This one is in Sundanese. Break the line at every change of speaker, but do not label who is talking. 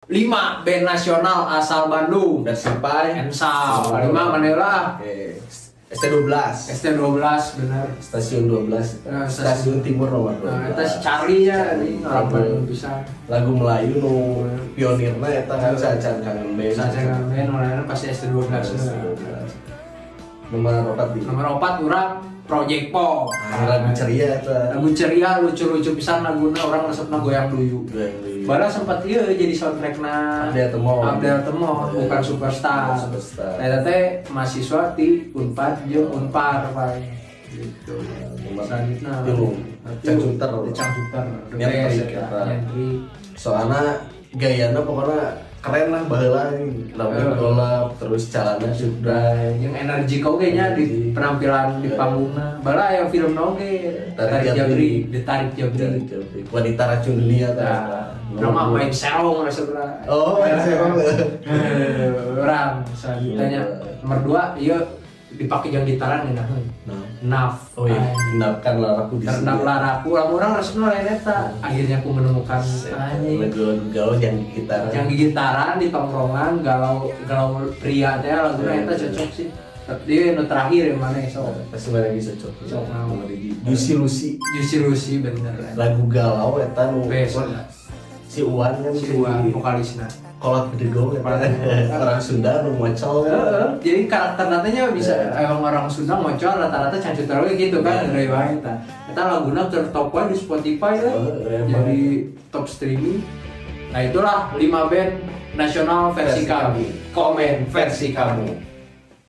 5 band nasional asal Bandung.
Versi Pai.
Ensau. Lima mana lah?
Oke. ST12.
ST12, bener.
Stasiun 12.
Eh,
Stasiun Timur nomor 12.
Nah, eta si Charlie ya, ini orang
Lagu,
Bandung bisa.
Lagu Melayu nu pionirna eta kan Sacan Kangen Band.
Saja band orangnya pasti ST12.
ST12. Nomor 4 di.
Nomor 4 urang Project Pop.
Ah, lagu ceria eta.
Lagu ceria, lucu-lucu pisan laguna, urang resepna goyang duyu.
Goyang duyu.
Bala sempat ieu jadi soundtrackna
Abdel Temon.
Abdel Temon, bukan Superstar.
Bukan Superstar.
Nah, eta teh mahasiswa di Unpad jeung Unpar paling gitu.
Nomor
Selanjutnya
3, Changcuters.
The Changcuters. The
Nyentrik
best eta,
eta.
nyentrik.
Soalnya gayana pokoknya keren lah baheula, rambut golap, terus celana cutbray.
Yang energi oge nya di
Energi.
Penampilan di panggungna. Bala aya film oge.
Tarik
Tarik
Jabri.
Jabri, Ditarik Jabri.
Tarik Jabri. Wanita Racun Dunia.
Nah, nama main serong resepna.
Oh, main serong.
Eh, urang selanjutnya nomor 2 iya dipakai jang gitaran ya, nah.
Nah.
Naf.
Oh iya, Terendapkan Laraku di sini.
Terendap Laraku, lamun urang resepna lain eta. Akhirnya aku menemukan, anjing.
Lagu-lagu galau yang gitaran.
Yang gitaran di tongkrongan, galau galau pria teh laguna eta cocok sih. Tapi dia nu terakhir yang mana so?
Pasti mana bisa cocok.
Sok, nah.
Nomor 1. Juicy Lucy.
Juicy Lucy, bener.
Lagu galau eta nu
Best.
wah, si Uwan kan.
Si Uwan vokalisna.
Kolot bedegong eta. Orang Sunda nu ngocol kan.
Heeh, jadi karakter nantinya bisa emang orang Sunda ngocol rata-rata Changcuters oge gitu kan, dari wae eta. Eta laguna tertop wae di Spotify lah.
Oh, emang.
Jadi top streaming. Nah, itulah 5 band nasional versi
Versi
kami.
kami.
Komen versi kamu.